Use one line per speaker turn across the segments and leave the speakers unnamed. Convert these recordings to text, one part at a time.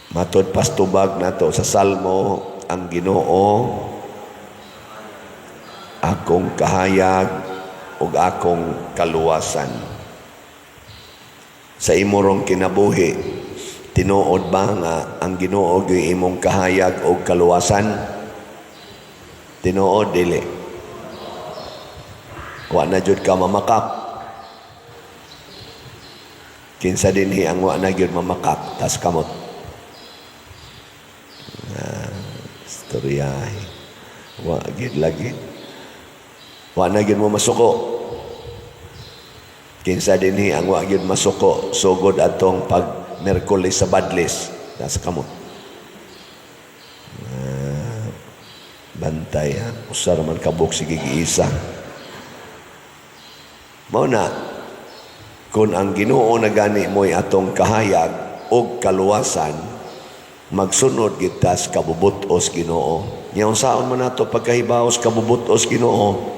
Matod pas tubag nato sa Salmo, ang Ginoo akong kahayag ug akong kaluwasan. Sa imong kinabuhi, tinuod ba nga ang Ginoo gyud imong kahayag ug kaluwasan? Tinuod, dili? Wa na jud ka mamakak. Kinsa dinhi ang wa na gyud mamakak? Tas kamot. Ah, istorya. Wa gyud lagi. Wa na gyud mo masuko. Kinsa dinhi ang wa gyud masuko sugod atong pag Merkulis sa Badlis? Tas kamot. Ah, bantay ha. Usa ra man kabuk, sige giisa. Mao na kung ang Ginoo na gani mo'y atong kahayag og kaluwasan, magsunod kita sa kabubut-os Ginoo. Nya unsaon man nato pagkahibaw sa kabubut-os Ginoo?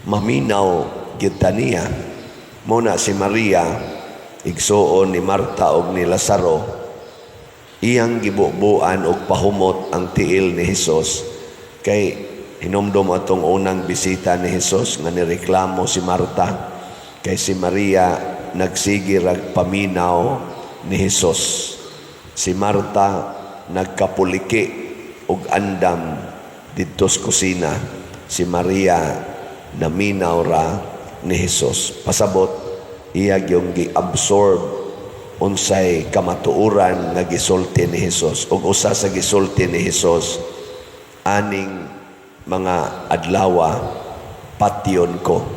Maminaw kita niya. Mao na si Maria, igsuon ni Marta og ni Lazaro, iyang gibubuan og pahumot ang tiil ni Hesus, kay hinumdum atong unang bisita ni Hesus nga nireklamo si Marta kay si Maria nagsige rag paminaw ni Hesus. Si Marta nagkapuliki og andam didto sa kusina. Si Maria naminaw ra ni Hesus. Pasabot, iya yung gi-absorb unsay kamatuoran nga gisulti ni Hesus. Ug usa sa gisulti ni Hesus, "Aning mga adlawa patyon ko,"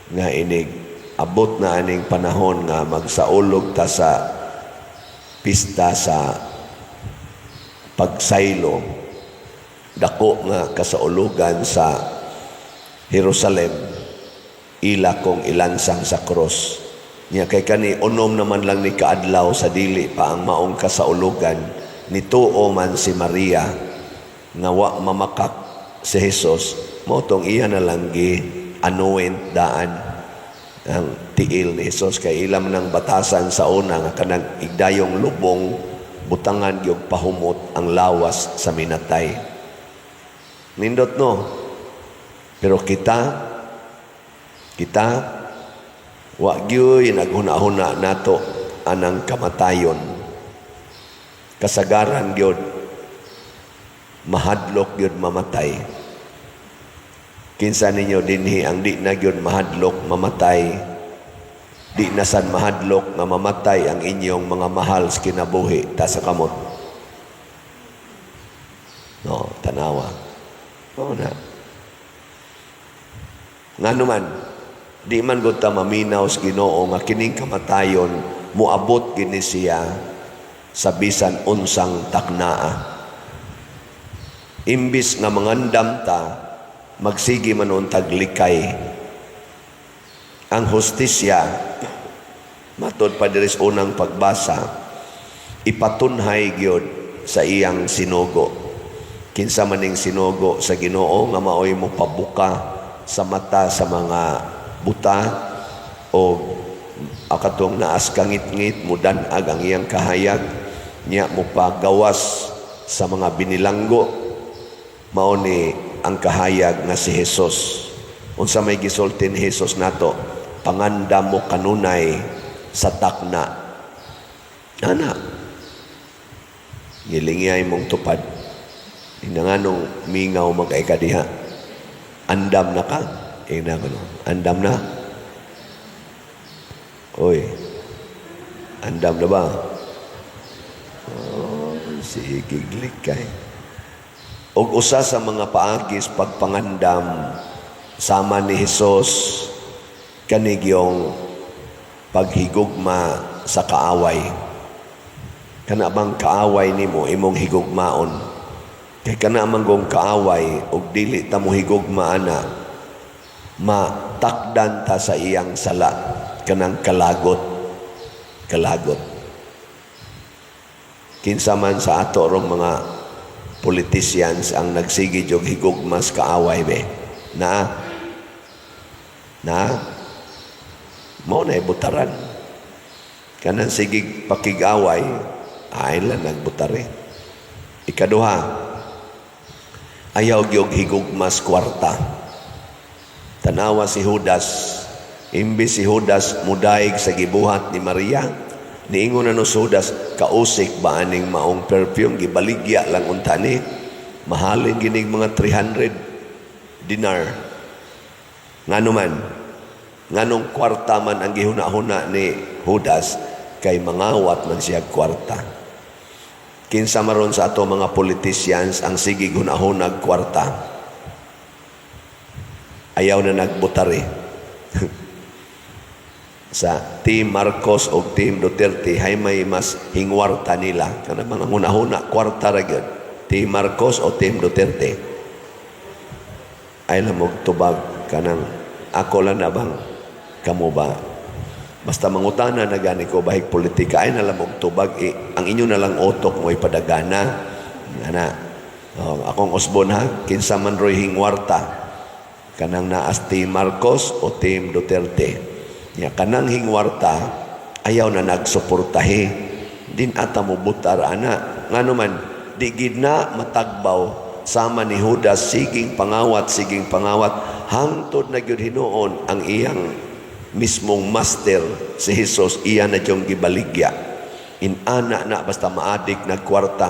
nga inig abot na aning panahon nga magsaulog ta sa pista sa pagsaylo, dako nga kasaulugan sa Jerusalem, ila kong ilansang sa krus. Nya kay kani unom naman lang ni kaadlaw sa dili pa ang maong kasaulugan, nituo man si Maria nga wa mamakak si Jesus, mao tong iya na lang gi anoint daan ang tiil ni Jesus, kay ila man ang batasan sa una nga kanang igdayong lubong, butangan gyud pahumot ang lawas sa minatay. Nindot, no? Pero kita kita wa gyuy naghuna-huna nato anang kamatayon. Kasagaran gyud mahadlok gyud mamatay. Kinsa ninyo dinhi ang di na gyud mahadlok mamatay? Di na san mahadlok nga mamatay ang inyong mga mahal sa kinabuhi? Taas sa kamot. No, tanawa. Oo na. Ngano man, di man gud ta maminaw sa Ginoo nga kining kamatayon moabot gini siya sa bisan unsang taknaa. Imbis nga mangandam ta, magsige man untag likay. Ang hustisya, matod pa diri sa unang pagbasa, ipatunhay gyud sa iyang sinugo. Kinsa maning sinugo sa Ginoo nga maoy mo pabuka sa mata sa mga buta o akatong naas kangitngit mudan-ag ang iyang kahayag, nya mo pagawas sa mga binilanggo? Mao ni ang kahayag nga si Jesus. Unsa may gisulti ni Jesus nato? "Pangandam mo kanunay sa takna." Ana gilingiyay mong tupad. Inanganong mingaw man kay ka diha? Andam na ka? Ina ko, no? Andam na? Oy. Andam na ba? Oh, sige, likay. Og usa sa mga paagis pagpangandam sama ni Hesus kanigyong paghigugma sa kaaway. Kana bang kaaway nimo imong higugmaon? Kay kana man gong kaaway og dili ta mo higugma ana, matakdan ta sa iyang sala, kanang kalagot. Kalagot. Kinsa man sa ato rong mga politicians ang nagsige jog higugma sa kaaway be? Na na mao na butaran. Kanang sige pakig-away, Ay lang nagbutari. Ikaduha, ayaw gyud higugmas kwarta. Tanawa si Judas, imbis si Judas mudaig sa gibuhat ni Maria, niingon na no si Judas, "Kausik ba aning maong perfume, gibaligya lang unta ni. Mahalin ginig mga 300 dinar." Ngano man, nganong kwarta man ang gihuna-huna ni Judas? Kay mangawat man siya kwarta. Kinsa maron sa ato mga politicians ang sige hunahunag kwarta? Ayaw na nagbutari. Sa Team Marcos o Team Duterte, hay may mas hingwarta nila? Kana mga hunahuna kwarta ra gyud. Team Marcos o Team Duterte? Ay lang og tubag, kanang ako lang na bang, kamo ba? Basta mangutana na gani ko bahig politika, ay na lang og tubag eh, ang inyo na lang utok mo ipadagana ana. Oh, akong usbon ha, kinsa man roy hingwarta, kanang naas Team Marcos o Team Duterte? Nya kanang hingwarta, ayaw na nagsuportahe din ata mo butar ana. Ngano man, di gid na matagbaw sama ni Judas, siging pangawat, siging pangawat, hangtod na gyud hinuon ang iyang mismong master, si Jesus, iya na diyong gibaligya. Inana na, basta maadik nagkwarta.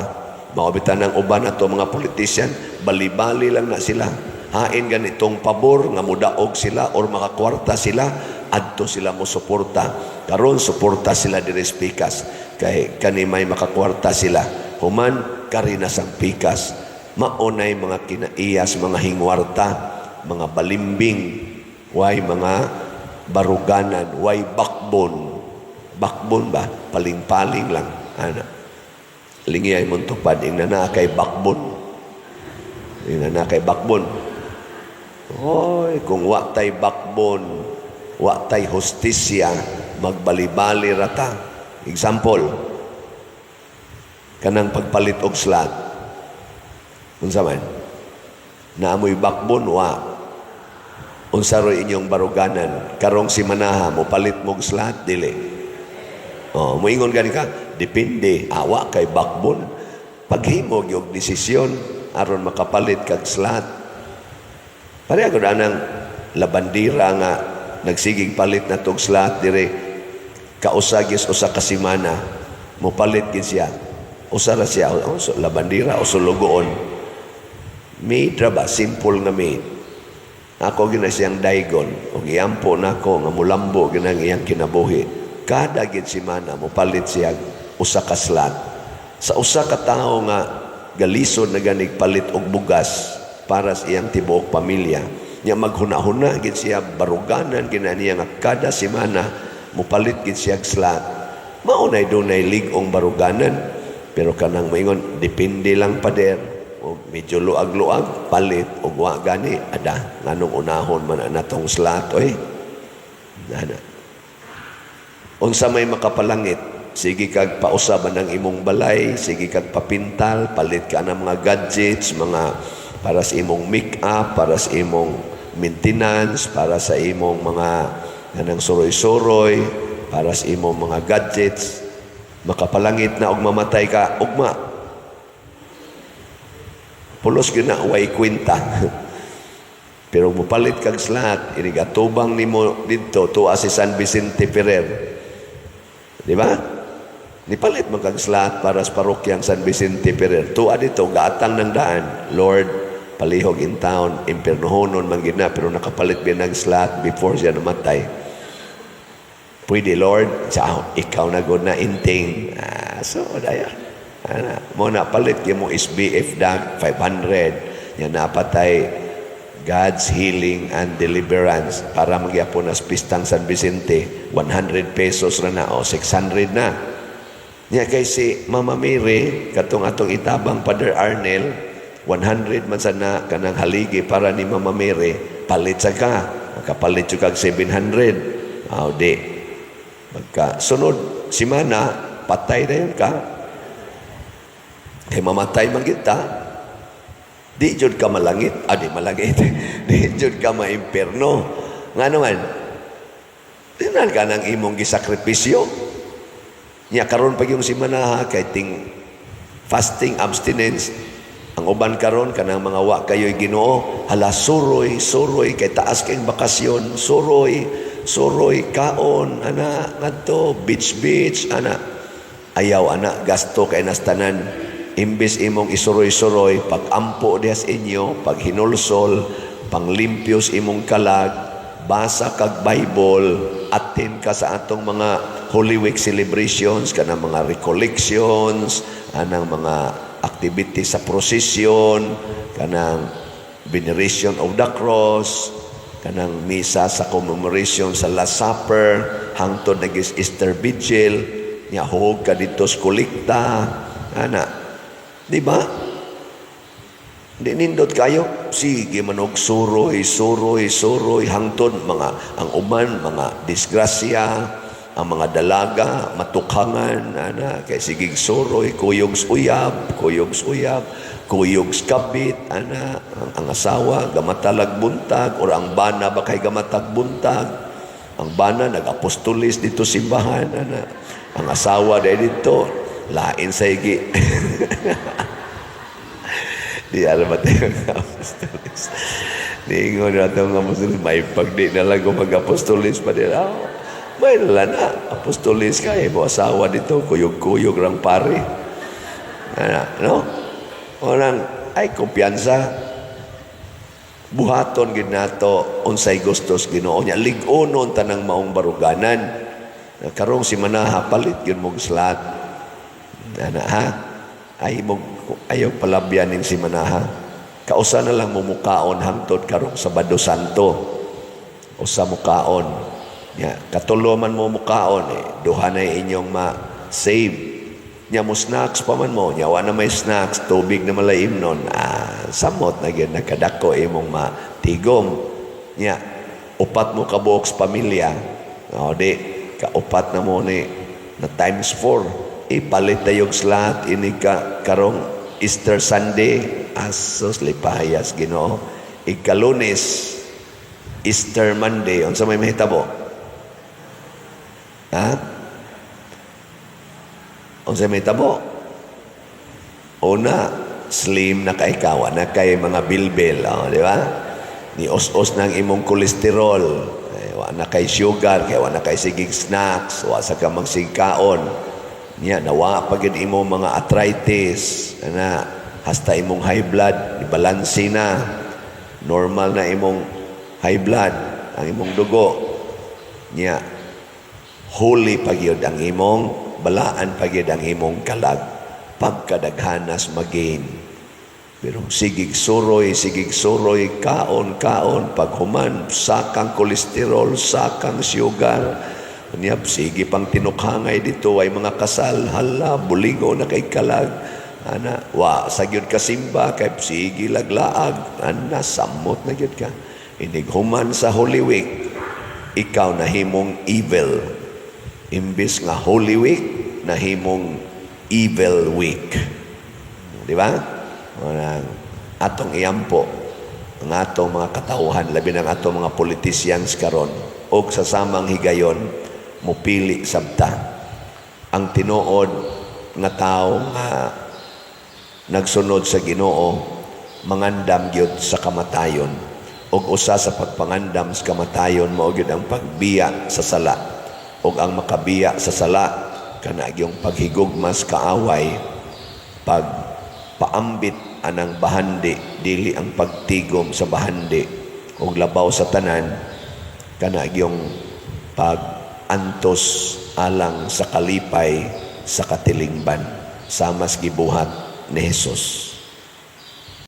Mao bitan ang uban ato mga politician, bali-bali lang na sila. Hain ganitong pabor nga mudaog sila or makakwarta sila, adto sila mo suporta. Karon suporta sila diri sa pikas kay kani may makakwarta sila. Human kari na sang pikas. Maunay mga kinaiyas, mga hingwarta, mga balimbing, way mga baruganan, way backbone. Backbone ba? Paling-paling lang. Ana. Lingiyay mong tupad, ingna na kay backbone. Ingna na kay backbone. Oy, kung wa tay backbone, wa tay hustisya, magbalibali rata. Example, kanang pagpalit og slot. Unsa man? Naamoy backbone, wa. Unsa roy inyong baruganan? Karong simanaha, mo palit mog slot, dili? Oh, moingon gani ka, depende, awa kay backbone. Paghimo og desisyon aron makapalit kag slot. Pareha gud anang labandira nga nagsigig palit na tog slot dire kausa gyud usa ka semana mopalit gid siya. Usa ra siya, oh, so, labandira o sulugoon. Maid ra ba? Simple nga maid. Ako gina siyang daygon ug iampo nako nga mulambo ginang iyang kinabuhi. Kada gid semana mopalit siya usa ka slot. Sa usa ka tawo nga galisod na ganig palit og bugas para sa iyang tibuok pamilya. Nya maghuna-huna gid siya, baruganan gina niya nga kada semana mopalit gid siya og slot. Mao nay dunay lig-ong baruganan. Pero kanang moingon, "Depende lang, pader," o medyo luag-luag palit og wa gani ada, nganong unahon man na tong slot oy? Ana. Unsa may makapalangit? Sige kag pausaban ng imong balay, sige kag papintal, palit ka ng mga gadgets, mga para sa imong make-up, para sa imong maintenance, para sa imong mga kanang suroy-suroy, para sa imong mga gadgets. Makapalangit na og mamatay ka ugma. Pulos gyud na, way kwenta. Pero mupalit kag slot, inigatubang nimo didto tuwa si San Vicente Ferrer. Di ba? Nipalit man kag slot para sa parokyang San Vicente Ferrer. Tuwa dito, gaatang ng daan. "Lord, palihog in town, impernohonon man gid na," pero nakapalit bin ng slot before siya namatay. "Pwede, Lord, sa ikaw na gud na inting." Ah, so dayon. Ana, mo na palit mo SBF dag 500. Nya napatay God's healing and deliverance para magyapon na pistang San Vicente, 100 pesos ra na o 600 na. Nya kay si Mama Mary, katong atong itabang Father Arnel, 100 man sana kanang haligi para ni Mama Mary, palit sa ka. Makapalit jud kag 700. Aw di. Magka sunod simana, patay na yun ka. Kay mamatay man kita. Di jud ka malangit, ah, di malangit. Di jud ka maimpierno. Nga naman, tinan ka ng imong gisakripisyo. Nya karon pag yung simanaha kay ting fasting, abstinence, ang uban karon kanang mga wa kayo'y Ginoo, hala, suroy, suroy kay taas kay bakasyon, suroy, suroy kaon ana ngadto beach beach ana. Ayaw ana, gasto kay nastanan. Imbes imong isuroy-suroy pag ampo diha sa inyo, pag hinulsol, panglimpyos imong kalag, basa kag Bible, attend ka sa atong mga Holy Week celebrations, kanang mga recollections, anang mga activities sa procession, kanang veneration of the cross, kanang misa sa commemoration sa Last Supper, hangtod nag Easter Vigil, nya huog ka dito sa kolekta, ana. Di ba? Di nindot kayo. Sige manog suroy, suroy, suroy, hangtod mga ang uban, mga disgrasya, ang mga dalaga, matukhangan, ana, kay sigig suroy, kuyog uyab, kuyog uyab, kuyog kabit, ana, ang asawa, gamatalag buntag, or ang bana ba kay gamatag buntag, ang bana nag-apostolis dito simbahan, ana, ang asawa dahil dito, lain sa igi. Di alam ba tayo ng apostolis? Niingon na itong apostolis, may pagdi na lang kung mag-apostolis pa din. Oh, may nala na, apostolis ka, eh, mo asawa dito, kuyog-kuyog rang pare. Ana, no? Unang, ay, kumpiyansa. Buhaton gid nato unsay gustos Ginoo nya, lig-onon tanang maong baruganan. Karong si manaha, palit gyud mog slot. Ana ha, ay mo ayaw palabyan ning si manaha. Kausa na lang mo mukaon hangtod karong Sabado Santo. Usa mukaon. Nya katulo man mo mukaon eh, duha na inyong ma-save. Nya mo snacks pa man mo, nya wa na may snacks, tubig na malaim nun. Ah, samot na gyud nakadako imong matigom. Nya upat mo ka buok sa pamilya. O di kaupat na mo ni na times 4. Ipalit tayong slot ini ka karong Easter Sunday. Asos lipayas Ginoo. Ikalunes, Easter Monday, unsa may mahitabo? Ha? Unsa may mahitabo? Una, slim na kay ka, wa na kay mga bilbil, oh, di ba? Ni os-os ng imong kolesterol, eh, wa na kay sugar, kay wa na kay sigig snacks, wa sa ka magsigkaon. Niya, nawa pa gid imo mga arthritis, ana, hasta imong high blood, balanse na. Normal na imong high blood, ang imong dugo. Niya, holy pa gyud ang imong balaan pa gyud ang imong kalag pagkadaghanas magain. Pero sigig suroy, kaon, kaon, paghuman, sakang kolesterol, sakang sugar, niya, sige pang tinukhangay dito ay mga kasal, hala, buligo na kay kalag, ana, wa, sa gyud kasimba, kay sige laglaag, ana, samot na gyud ka. Inighuman sa Holy Week, ikaw nahimong evil. Imbis nga Holy Week, nahimong evil week. Di ba? Mga atong iampo ang atong mga katauhan, labi ng atong mga politicians karon, og sa samang higayon mupili sabta. Ang tinuod nga tao nga nagsunod sa Ginoo, mangandam gyud sa kamatayon, ug usa sa pagpangandam sa kamatayon mao gyud ang pagbiya sa sala, ug ang makabiya sa sala kana gyung paghigugmas kaaway, pag paambit anang bahandi, dili ang pagtigom sa bahandi, ug labaw sa tanan kana gyung pag-antos alang sa kalipay sa katilingban, samas gibuhat ni Jesus.